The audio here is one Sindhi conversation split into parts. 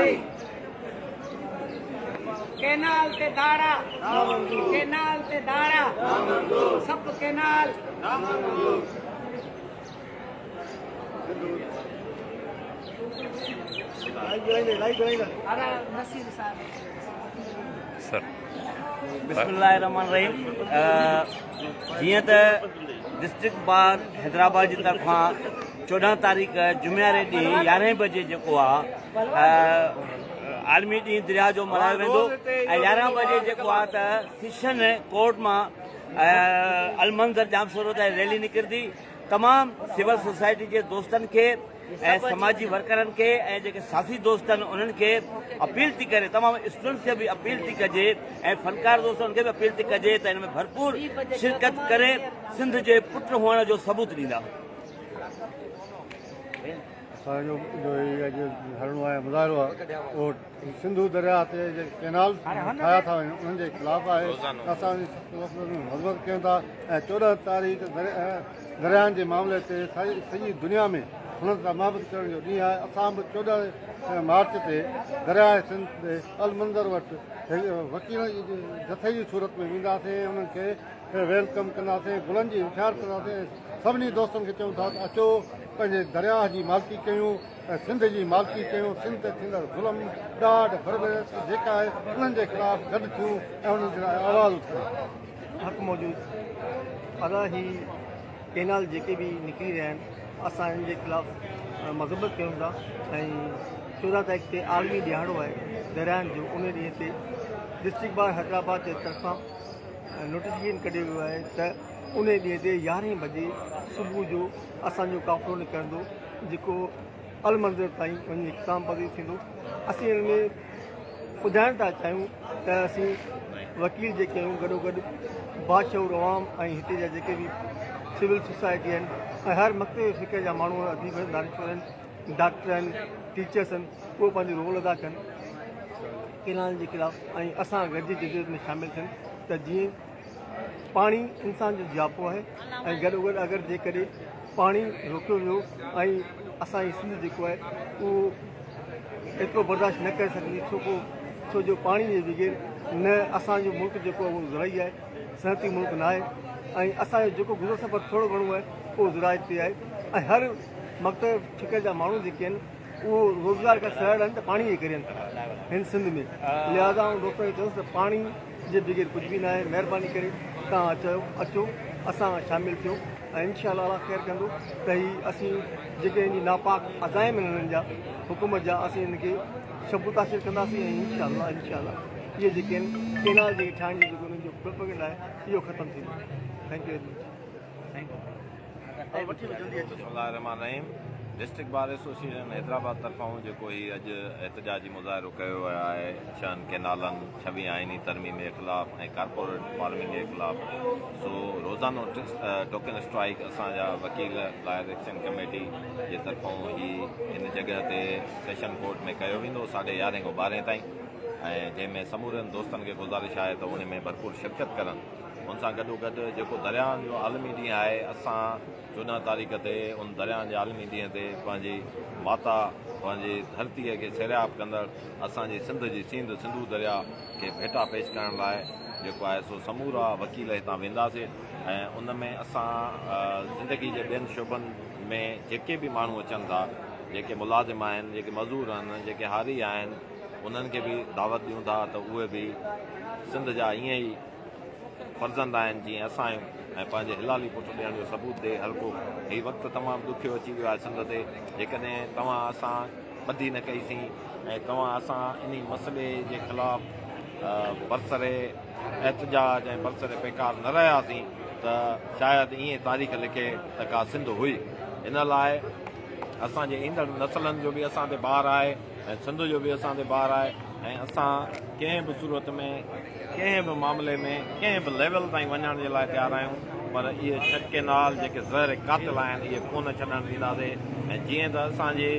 جاري. ڪينال تي ڌاڙا ڪينال تي ڌاڙا سڀ ڪينال. بسم الله الرحمن الرحيم جيئن ته ڊسٽرڪٽ بار حيدرآباد جي طرفان 14 تاريخ جمعي واري ڏينهن يارهين بجي جيڪو آ عالمي ڏينهن درياء جو ملهايو ويندو ۽ 11 بجي جيڪو آ ته سيشن ڪورٽ مان المنظر ڄامشورو تائين ريلي نڪرندي تمام سول سوسائٽي جي دوستن کي ۽ سماجي ورڪرن کي ۽ جيڪي سياسي دوست آهن انهن کي اپيل ٿي ڪري تمام اسٽوڊنٽس کي به اپيل ٿي ڪجي ۽ فنڪار دوستن کي به اپيل ٿي ڪجي ته ان ۾ ڀرپور شرڪت ڪري سنڌ جي پٽ هئڻ جو ثبوت ڏيندا. اسان جو جو هي اڄ ڌرڻو آهي مظاهرو آهي اهو سنڌو درياهه تي جيڪي ڪئنال ٺاهيا ٿا وڃن انهن جي خلاف آهي اسان جي مذمت ڪيون ٿا ۽ 14 تاريخ درياهن جي معاملي تي سڄي دنيا ۾ هنن سان محبت ڪرڻ جو ڏينهن آهي اسان به 14 مارچ تي درياهه سنڌ تي المنظر وٽ وڪيلن جي جٿي جي صورت ۾ وينداسين انهن کي welcome ڪنداسين گلن جي وڇار ڪنداسين سڀني دوستن کي چئون ٿا ته اچو پنهنجي درياهه جي مالڪي ڪيون ۽ سنڌ جي مالڪي ڪيون، سنڌ تي ٿيندڙ ظلم، ڏاڍ، بربريت جيڪا آهي انهن جي خلاف گڏ ٿيون ۽ انهن جي لاء آواز اٿاريون. حق موجود ادا هي ڪينال جيڪي به نڪري رهيا آهن اسان انهن جي خلاف مذمت ڪيون ٿا ۽ 14 تاريخ تي عالمي ڏهاڙو آهي درياهن جو ان ڏينهن تي ڊسٽرڪٽ بار حيدرآباد جي طرفان نوٽيفڪيشن ڪڍيو ويو آهي ته ان ڏينهن تي يارهين بجي صبح جو اسان جو قافلو نڪرندو جيڪو المنظر تائين وڃي اختتام پذير ٿيندو. اسين ان ۾ ٻڌائڻ ٿا چاهيون ته اسين وڪيل جيڪي آهيون گڏوگڏ باشعور عوام ۽ هتي جا جيڪي به سول سوسائٽي آهن ۽ هر مڪتب فڪر جا ماڻهو اديب آهن دانشور آهن ڊاڪٽر آهن ٽيچرس آهن اهو پنهنجو رول ادا ڪن ڪينالن جي خلاف ۽ اسان گڏجي جدوجهد ۾ شامل ٿين ته جيئن پاڻي انسان جو جياپو آهي ۽ گڏوگڏ اگر جيڪڏهن پاڻي روڪيو ويو ۽ اسان جي سنڌ جيڪو آهي اهو ايترو برداشت نه ڪري سگهندي ڇو ڪو ڇو جو پاڻي جي بغير نه اسان جو ملڪ جيڪو آهي اهو زرعي آهي صنعتي ملڪ نه آهي ۽ اسان جو جيڪو گذر سفر ٿورو گهڻو آهي اهو زراعت تي آهي ۽ هر مڪتب فڪر جا ماڻهو جيڪي آهن اهو روزگار کان سواء آهن ته پاڻي جي ڪري آهن هن سنڌ ۾ لهٰذا آئون دوستن کي چوندس ته پاڻي جي بغير ڪجهه به ناهي مهرباني ڪري توهان اچو اچو اسان سان شامل ٿيو ۽ انشاء الله الله خير ڪندو ته هي اسين جيڪي هن جي ناپاڪ عزائم آهن هنن جا حڪومت جا اسين هن کي ثبوت حاصل ڪنداسين ۽ انشاء الله انشاء الله اهي جيڪي آهن ڪينال جيڪي ٺاهڻ جو جيڪو هنن جو پروپيگنڊا آهي اهو ختم ٿيندو thank you very much. بسم الله الرحمٰن الرحيم ڊسٽرڪٽ بار ايسوسيئيشن حيدرآباد طرفان جيڪو هي اڄ احتجاجي مظاهرو ڪيو ويو آهي ڇهن ڪينالن ڇويهين آئيني ترميم جي خلاف ۽ ڪارپوريٽ فارمنگ جي خلاف سو روزانو ٽوڪن اسٽرائيڪ اسان جا وڪيل لائر ايڪشن ڪميٽي جي طرفان هي هن جڳهه تي سيشن ڪورٽ ۾ ڪيو ويندو ساڍي يارهين کان ٻارهين تائين ۽ جنهن ۾ سمورن دوستن کي گذارش آهي ته ان ۾ ڀرپور شرڪت ڪرن. ان سان گڏوگڏ جيڪو درياهن جو عالمي ڏينهن آهي اسان 14 تاريخ تي ان درياهن جي عالمي ڏينهن تي پنهنجي ماتا پنهنجي ڌرتيء کي سيرياب ڪندڙ اسان جي سنڌ جي سينڌ سنڌو درياء کي ڀيٽا پيش ڪرڻ لاء جيڪو آهي سو سمورا وڪيل هتان وينداسي ۽ ان ۾ اسان زندگي جي ٻين شعبن ۾ جيڪي به ماڻهو اچن ٿا جيڪي ملازم آهن جيڪي مزور آهن جيڪي هاري آهن انهن کي به دعوت ڏيون ٿا ته اهي به سنڌ جا ائين ئي فرزند آهن جيئن اسان آهيون ۽ پنهنجي حلالي پٽ ڏيڻ جو ثبوت ڏي هر ڪو. هي وقت تمام ڏکيو اچي ويو آهي سنڌ تي جيڪڏهن توهان اسان ٻڌي نه ڪئي سين ۽ توهان اسان انهي مسئلي جي خلاف برسر احتجاج ۽ برسر پيڪار نه رهياسين ته شايد ائين تاريخ لکي ته ڪا سنڌ هئي. ان لاء اسان جي ايندڙ نسلن جو به اسان تي بار آهي ۽ سنڌ جو به اسان تي بار آهي ۽ اسان ڪنهن به صورت ۾ ڪنهن به معاملي ۾ ڪنهن به ليول تائين وڃڻ جي لاء تيار آهيون پر اهي ڇهه ڪينال جيڪي زهر قاتل آهن اهي ڪونه ڇڏڻ ڏينداسين ۽ جيئن ته اسان جي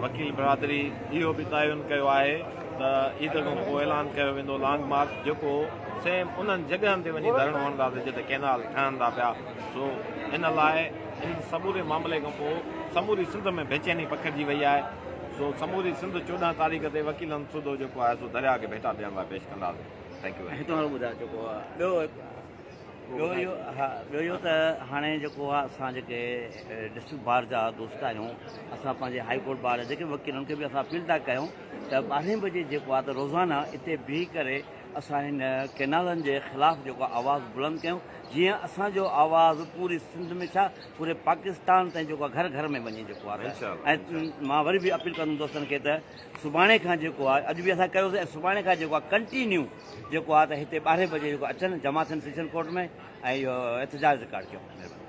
وڪيل برادري اهو به تعين ڪيو آهي ته عيد کان پوء اعلان ڪيو ويندو لانگ مارچ جيڪو سيم انهن جڳهن تي وڃي ڌرڻو هڻنداسين جتي ڪينال ٺهن ٿا پيا سو ان لاء ان سموري معاملي کان پوء سموري سنڌ ۾ بيچيني پکڙجي وئي آهي. سو سموري سنڌ 14 تاريخ تي وڪيلن سوڌو جيڪو آهي سو درياء کي ڀيٽا ڏيڻ لاء پيش ڪنداسين. Thank you. هتان وارو ٻڌايو جيڪو آهي ٻيو ٻيو اهو ها ٻيو اهو ته هاڻي جيڪو آهي اسان جيڪي ڊسٽرڪٽ بار جا دوست آهيون اسان پنهنجي هائي ڪورٽ بار جا جيڪي وڪيل انهن کي به اسان اپيل ٿا ڪيون ته ٻارهين بجي جيڪو آهي ته روزانه اتي بيهي ڪري اسان هن ڪينالن جي خلاف جيڪو آهي آواز بلند ڪيون جيئن اسان جو آواز پوري سنڌ ۾ ڇا پوري پاڪستان تائين جيڪو آهي گهر گهر ۾ وڃي جيڪو آهي ۽ مان وري به اپيل ڪندم دوستن کي ته سڀاڻي کان جيڪو آهي اڄ به اسان ڪيوسين ۽ سڀاڻي کان جيڪو آهي ڪنٽينيو جيڪو آهي ته هتي ٻارهين بجي جيڪو اچن جمع ٿين سيشن ڪورٽ ۾ ۽ اهو احتجاج رڪارڊ ڪيون. مهرباني.